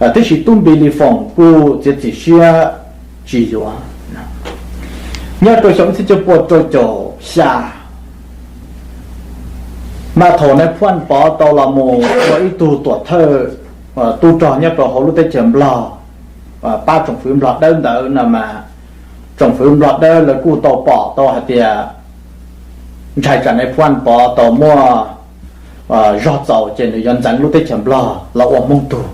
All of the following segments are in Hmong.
Tiam sis tub Npis Lis Foom kuj txiav txim siab tsis yuav. Nyob rau xyoo ib txhiab cuaj pua rau caum xya mas thaum nais phoo Pov tau los mus ua ib tug tuam thawj tub rog nyob rau hauv lub teb chaws Nplog, pab tsoom fwv Nplog dawb ntawd no mas, tsoom fwv Nplog dawb lawv kuj tau pom tau hais tias ntshai tsam nais phoo Pov tau muaj zog txaus ces nws yuav ntxeev lub teb chaws Nplog los ua Hmoob tug.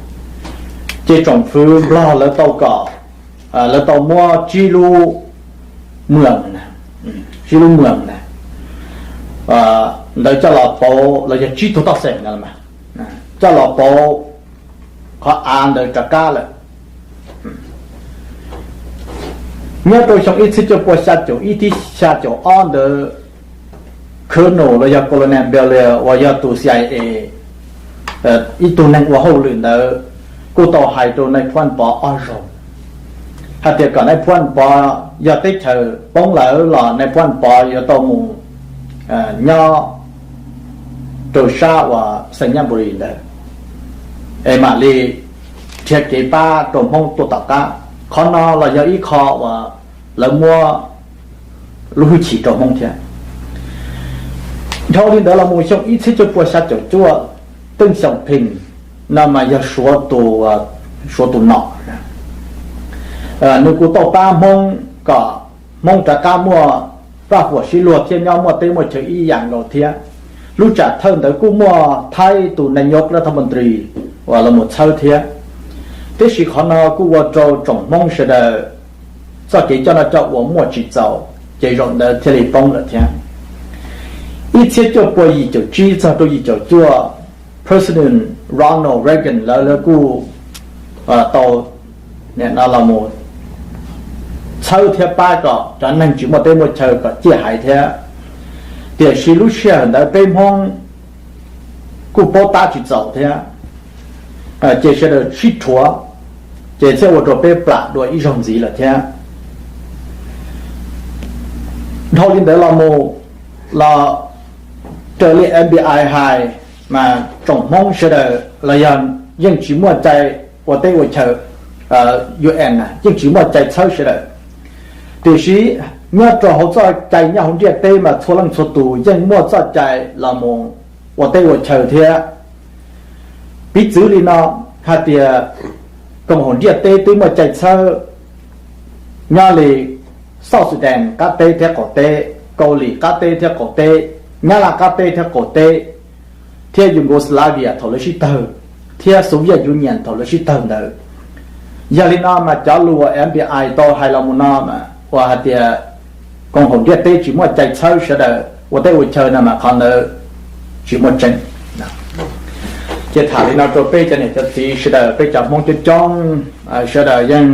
Ces tsoom fwv Nplog lawv tau kom, lawv tau muab tsib lub mws, tsib lub mws na, ntawd coj los pauv los yog tsib tug toj xeem na, coj los pauv qhov av ntawd rov qab lawm. Nyob rau xyoo ib txhiab cuaj pua xya caum ib thiab xya caum ob ntawd, Colonel los yog Colonel Belair uas yog tus C I A ib tug neeg ua hauj lwm ntawd kuj tau hais rau nais phoo Pov ob zaug hais tias kom nais phoo Pov yog teb chaws poob lawm los nais phoo Pov yuav tau mus nyob rau sab uas Xais Nyab Npu Lis ntawd es mam li nrhiav kev pab rau Hmoob tuaj tom qab. Qhov no los yog ib qho uas lawv muab lub hwj chim rau Hmoob thiab. Dhau li ntawd los mus xyoo ib txhiab cuaj pua xya caum cuaj, Teej Xyooj Pheej no mas yog Suav tus, Suav tus nom, nws kuj tau pab Hmoob kom Hmoob rov qab muaj paj huam sib luag thiab nyob muaj teb muaj chaw ib yam nkaus thiab. Lub tsam thawj ntawd kuj muaj Thaib tus nais nyob latha montri uas los mus txhawb thiab. Tiam sis qhov no kuj ua rau tsoom Hmoob sawv daws txoj kev coj noj coj ua muaj tsis txaus, ces zaum ntawd thiaj li poob lawm thiab. Ib txhiab cuaj pua yim caum tsib txog rau yim caum cuaj, President Ronald Reagan lawv lawv kuj tau los mus txhawb thiab pab kom cov neeg tsis muaj teb muaj chaw kom ciaj haiv thiab. Tiam sis lub sij hawm ntawd peb Hmoob kuj paub tab tsis txaus thiab, ces sawv daws sib rhuav, ces thiaj ua rau peb plam dua ib zaug ntxiv lawm thiab. Dhau li ntawd los mus los raws li F B I hais mas tsoom Hmoob sawv daws los yog yeej tsis muaj cai ua teb ua chaw, U N na yeej tsis muaj cai txhawb sawv daws. Tiam sis nyob rau hauv txoj cai nyob hauv ntiaj teb mas txhua leej txhua tus yeej muaj txoj cai los mus ua teb ua chaw thiab. Piv txwv li no hais tias koom haum ntiaj teb twb muaj cai txhawb nyob li South Sudan qab teb thiab qaum teb, Kaus Lim qab teb thiab qaum teb, Nyab Laj qab teb thiab qaum teb, thiab Yugoslavia thaum lawv sib tawg, thiab Soviet Union thaum lawv sib tawg ntawd. Yog li no mas cov lus uas F B I tau hais los mus no uas hais tias koom haum ntiaj teb tsis muaj cai txhawb sawv daws ua teb ua chaw no mas qhov ntawd tsis muaj tseeb. Ces tham li no rau peb cov niam cov txiv sawv daws, peb cov Hmoob coob coob sawv daws yeej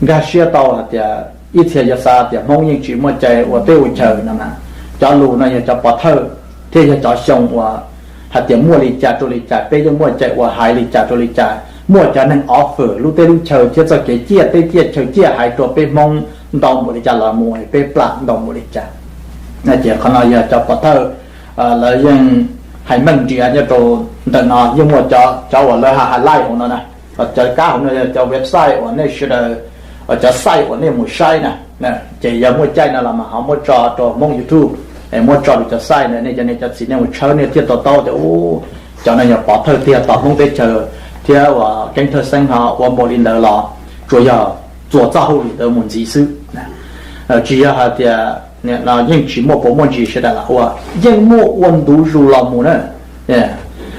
nkag siab tau hais tias ib txhia yog xav tias Hmoob yeej tsis muaj cai ua teb ua chaw no mas cov lus no yog cov pov thawj thiab yog cov xyoo uas hais tias muaj li cas rau li cas peb yeej muaj cai ua haiv li cas rau li cas, muaj cov neeg offer lub teb lub chaw thiab txoj kev ciaj teb ciaj chaw ciaj haiv rau peb Hmoob ntau npaum li cas los mus, peb plam ntau npaum li cas. Ces qhov no yog cov pov thawj lawv yeej hais meej nrias nyob rau ntawm no, yeej muaj cov uas lawv hais hais laij hauv no na, cov kab hauv no yog cov website uas nej sawv daws, cov site uas nej mus saib na. Ces yog muaj caij no los mas ho muab tso rau Hmoob YouTube, muab tso rau cov site na, nej cov niam cov txiv nej mus tshawb nej thiaj to taub tias cov no yog pov thawj tiag tos Hmoob teb chaws thiab uas Keeb Thawj Xeeb ho ua npaum li ntawd los tsuas yog txuas txoj hauj lwm ntawd mus ntxiv xwb. Tsis yog hais tias yeej tsis muaj puas muaj ntsis sawv daws los ua, yeej muaj ua ntu zus los mus na.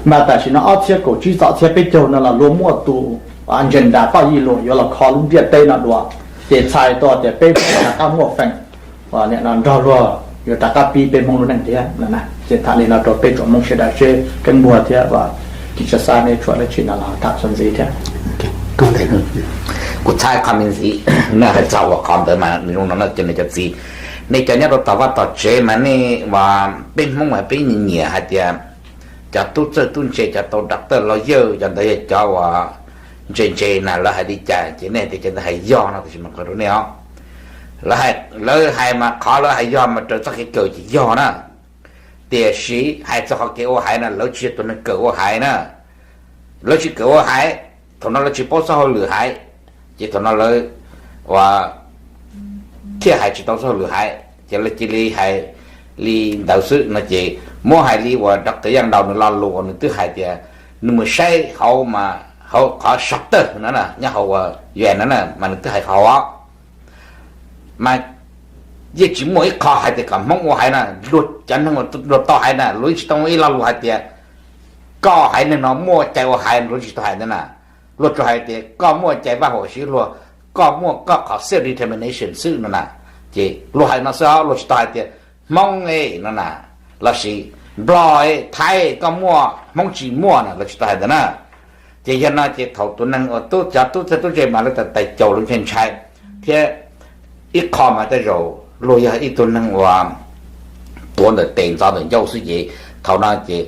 Mas tam sim no ob txhiab kaum tsib txog txhiab peb caug no los luag muaj tus agenda toj yij luam yuav los kho lub ntiaj teb no dua, ces txhais tau tias peb Hmoob rov qab muaj feem nrog luag yuav rov qab pib peb Hmoob lub neej thiab no na. Ces tham li no rau peb tsoom Hmoob sawv daws seb Keeb Npuag thiab Kim Sa Xab nej tshuam dab tsi no los tham txuas ntxiv thiab. Kuv txhais qhov me ntxiv nej hais txog uas qhov ntawd mas zoo no cov niam cov txiv, nej cov nyob rau tom vaj tom tsev mas nej uas peb Hmoob mas peb nyiam nyiam hais tias cov tub txawj tub ntse, cov tau doctor, lawyer, cov ntawd yog cov uas ntse ntse na, lawv hais li cas ces nej hais tias cov ntawd hais yog no, tiam sis mas qhia rau nej os, lawv hais mas qhov lawv hais yog mas raws txoj kev kawm ces yog na. Tiam sis hais txog qhov kev ua haiv no lawv tsis yog tus neeg kawm ua haiv na. lawv tsis kawm ua haiv, thaum no lawv tsis paub txoj hauj lwm haiv, ces thaum no lawv ua thiaj hais tsis tau txoj hauj lwm haiv, ces lawv cia li hais li ntawd xwb no ces muab hais li uas Doctor Yaj Daus nws lo lus uas nws twb hais tias nws mus saib hauv mas hauv qhov sov tawg no na nyob hauv uas UN no na mas nws twb hais hauv mas yeej tsis muaj ib qho hais tias kom Hmoob ua haiv na. Luag cov neeg uas luag tau haiv na luag yeej tsis tau muaj ib lo lus hais tias koj haiv neeg no muaj cai ua haiv, luag tsis tau hais ntawd na. Luag tsuas hais tias koj muaj cai vaj huam sib luag, koj muaj koj qhov self determination xwb no na. Ces luag hais no xwb os, luag tsis tau hais tias Hmoob no na, lossis Nplog, Thaib koj muaj Hmoob tsis muaj na, luag tsis tau hais ntawd na. Ces yog no ces thaum tus neeg uas tub cov tub txawj tub ntse mas lawv tais caus lawv ntshai ntshai thiab ib qho mas tej zaum luag yog ib tug neeg uas tuav ntawm tes ntxov ntawm ncauj xwb ces thaum no ces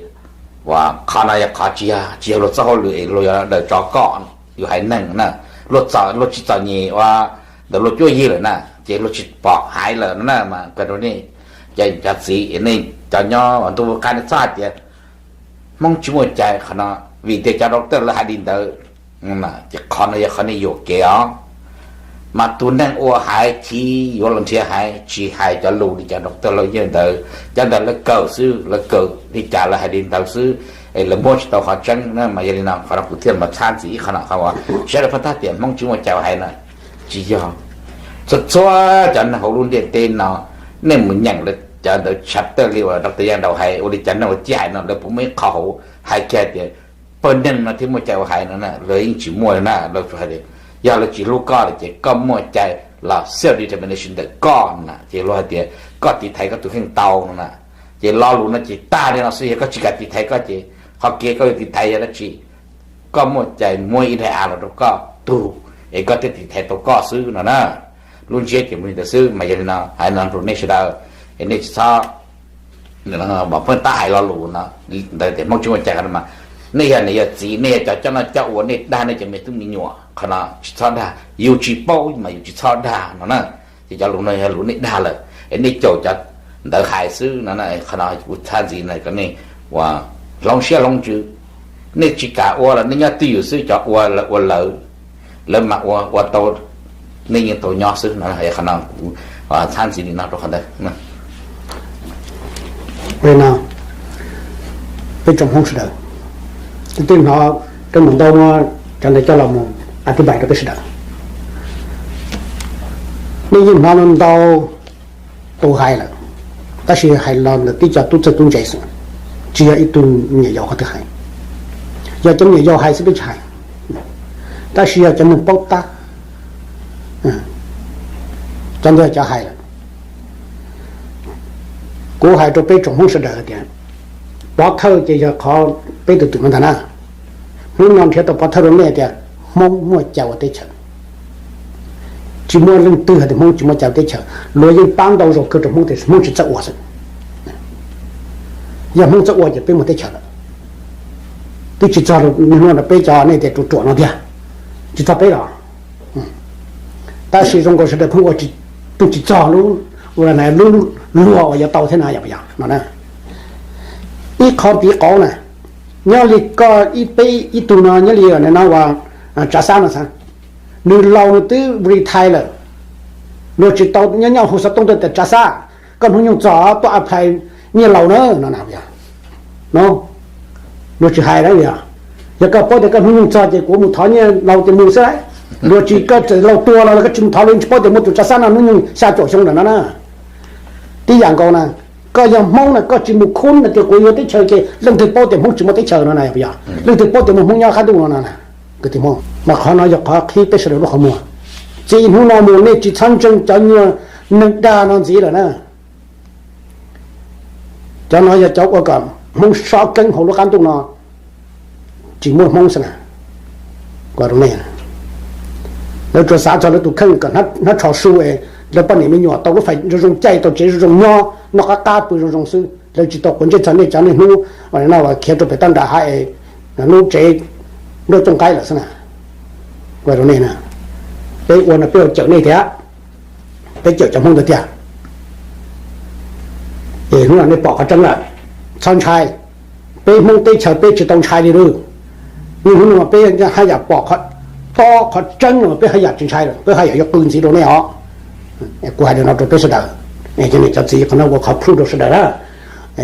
uas qhov no yog qhov tsis yog tsis yog luag txoj hauj lwm es luag yog daws tso koj yus haiv neeg na. Luag txom luag tsis txom nyem ua ntawm luag cuab yig lawm na, ces luag tsis pom haiv lawm no na mas kawg rau nej cov txiv nej cov nyob ntuj qab nej txhob hais tias Hmoob tsis muaj cai qhov no, vim tias cov doctor lawv hais li ntawd. Ces qhov no yog qhov nej yuam kev os. Mas tus neeg ua haiv chiv yuav los nrhiav haiv tsis hais cov lus li cov doctor lawv yeej ntawd, cov ntawd lawv kawm xwb, lawv kawm li cas lawv hais li ntawd xwb, es lawv muab tsis tau qhov tseeb na. Mas yog li no qhov no kuv thiaj mas txhab ntxiv ib qho no qhov uas sawv daws pheej thab tias Hmoob tsis muaj cai ua haiv no tsis yog. Txhua txhua cov neeg hauv lub ntiaj teb no nej mus nyeem lawv cov ntawd chapter li uas doctor Yaj Daus hais ua li cov neeg uas cij hais no lawv puas muaj ib qho hauv hais kiag tias pawg neeg no thiaj muaj cai ua haiv no na, lawv yeej tsis muaj na. Lawv tsuas hais tias yog lawv tsis hlub koj lawm ces koj muaj cai los self determination ntawm koj na, ces luag hais tias koj tiv thaiv koj tus kheej tau no na. Ces lo lus no ces tag li no xwb, yog koj tsis kam tiv thaiv koj ces qhov kev koj yuav tiv thaiv yog dab tsi? Koj muaj cai muab ib daim av los rau koj tug es koj thiaj tiv thaiv tau koj xwb no na. Lub ntsiab ces mus li ntawd xwb mas yog li no hais no rau nej sawv daws es nej tsis txhob pheej tab hais lo lus no ntawd tias Hmoob tsis muaj cai qhov no mas nej yog niam yog txiv, nej yog cov coj noj coj ua, nej dag nej cov me tub me nyuam qhov no tsis txhob dag. Yus tsis paub mas yus tsis txhob dag no na. Ces cov lus no yog lus nej dag lawm es nej caum cov ntawd hais xwb no. Qhov no kuv txhab ntxiv no kom nej ua hloov siab hloov ntsws. Nej tsis kam ua los nej nyob twj ywm xwb, cov ua lawv ua lawv, lawv mam ua ua tau, nej yeej tau nyob xwb no. Qhov no kuv txhab ntxiv li no rau qhov ntawd. Peb tsoom Hmoob sawv daws, twb hnov rau mus ntau, cov ntawd coj los mus a tib npais rau peb sawv daws. Nej yeej hnov ntau tus hais lawm, tab sis hais los ntawm tib co tub txawj tub ntse xwb, tsis yog ib tug me nyuam yaus qhov twg hais. Yog cov me nyuam yaus hais xwb peb tsis hais, tab sis yog cov neeg paub tab, cov ntawd cov hais lawm. Kuv hais rau peb tsoom Hmoob sawv daws tias pov thawj ces yog qhov peb tus twm no ntag na. Hnub no nrhiav tau pov thawj rau nej tias Hmoob muaj cai ua teb chaws, tsis muaj leej twg hais tias Hmoob tsis muaj cai ua teb chaws. Luag yeej pab ntau zaus kawg rau Hmoob tias Hmoob tsis txawj ua xwb. Yog Hmoob txawj ua ces peb muaj teb chaws lawm. Twb tsis txog niaj hnub no peb cov nej tias ruam ruam no tiag, tsis txog peb los. Tab sis zoo nkaus sawv daws pheej ua, pheej tsis txog lub, lub luag uas yuav tau thiab na, yog puas yog no na? Ib qho piv qauv na, nyob li koj ib peb ib tug no nyob li no ua Tsav Xab no xav, nws laus nws twb retire lawm, luag tsis tau nyob nyob hu xov tooj tuaj tias Tsav Xab, koj hnub nyoog txog tuaj apply nyiaj laus na no na. No, luag tsis hais na, yog, yog koj paub tias koj hnub nyoog txog ces kuv mus thov nyiaj laus ces mus xwb lauj. Luag tsis, koj txawm laus tuag los koj tsis mus thov, luag tsis paub tias muaj tus Tsav Xab no hnub nyoog xya caum xyoo lawm no na. Tib yam nkaus na, koj yog Hmoob na koj tsis mus khub na tias kuv yuav teb chaws ces leej twg paub tias Hmoob tsis muaj teb chaws no na, yog? Leej twg paub tias muaj Hmoob nyob qab ntuj no na? Kwv tij Hmoob, mas qhov no yog qhov qhib peb sawv daws lub qhov muag. Txij hnub no mus nej tsis txhob ntseeg cov nyuag neeg dag no ntxiv lawm na. Cov no yog cov ua kom Hmoob sob keeb hauv lub qab ntuj no, tsis muaj Hmoob xwb na. Lawv tsuas xav txog lawv tus kheej kom hnab tsho su es lawv poj niam me nyuam tau lub fais zoo zoo caij, tau tsev zoo zoo nyob, noj qab qab pw zoo zoo xwb. Lawv tsis tau quav ntsej txog nej cov niaj hnub no khiav rau pem toj nram hav es hnub tsev nruab cooj qaib lawm xwb na. Peb ua no peb ua cawm nej tiag, peb cawm cov Hmoob ntawd tiag. Es hnub no nej pom qhov tseeb lawm, txhob ntshai. Peb Hmoob teb chaws peb tsis tau ntshai li lawm. Niaj hnub no peb haj yam pom qhov, qhov tseeb no peb haj yam tsis ntshai lawm, peb haj yam yuav qw ntxiv rau nej os. Kuv hais li no rau peb sawv daws, cov niam cov txiv, qhov no ua qhov proof rau sawv daws na.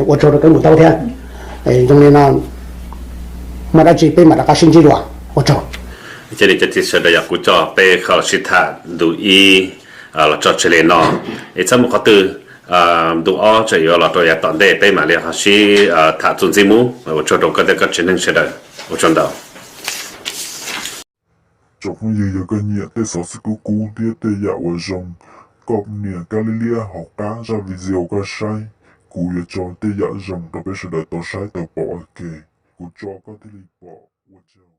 Ua tsaug rau peb mus taub thiab. Zoo li no, muaj dab tsi peb mam rov qab sib ntsib dua. Ua tsaug. Cov niam cov txiv sawv daws, yog kuv coj peb qhov sib tham ntu ib los tso tseg li no, es txhob mus qhov twg, ntu ob tseem yuav los rau yav tom ntej peb mam li ho sib tham txuas ntxiv mus. Ua tsaug rau koj tej koj tsev neeg sawv daws, ua tsaug ntau. Tsoom phooj ywg, yog koj nyiam tej xov xwm kub kub thiab tej yam uas zoo, koj nias kab liab liab hauv qab zaj video koj saib, kuv yuav tso tej yam zoo rau peb sawv daws tau saib tau pom ua ke, kuv tso koj thiaj li pom. Ua tsaug.